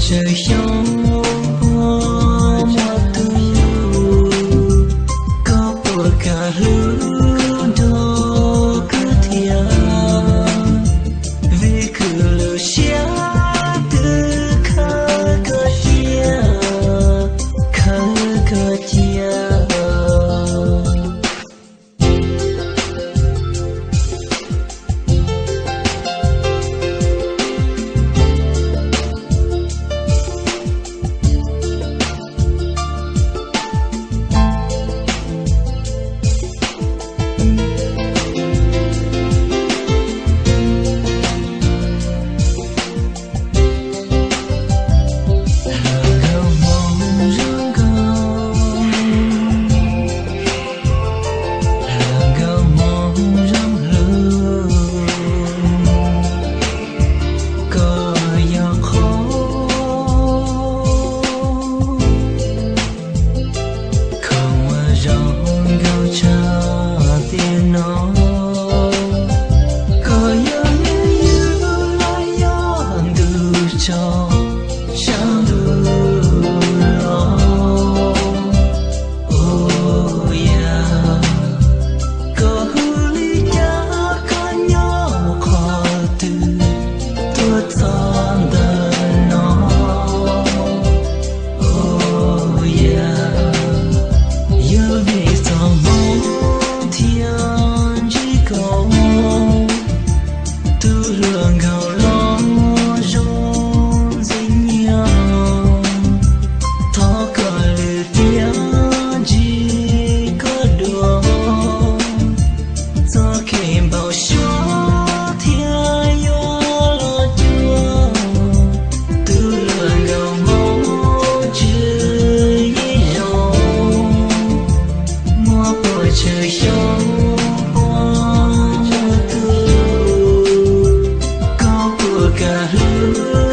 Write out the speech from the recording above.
Tsawg xyoo puag muaj tug, koj puas kam hlub nrog kuv thiab? Vim kuv lub siab twb khawb koj cia, khawb koj cia. Hluas nkauj hmoob zoo nkauj, hluas nkauj hmoob zoo hlub, koj yog qhov kho muag zoo nkauj tshaj tiaj no. Koj yog me yus los yog ntu tso, sab ntuj los. Oh yeah, koj hu li cas, koj nyob qhov twg, tuaj txog ntawm no. Oh yeah, yog vim txoj hmoo thiaj ntsib koj, tus hluas nkauj los zoo ntxim nyiam. Thov koj lwm tiam ntsib koj dua, txoj kev npau suav thiaj yuav los cuag. Tus hluas nkauj hmoob tswv yim zoo, muaj puas tsawg xyoo puag muaj tug, koj puas kam hlub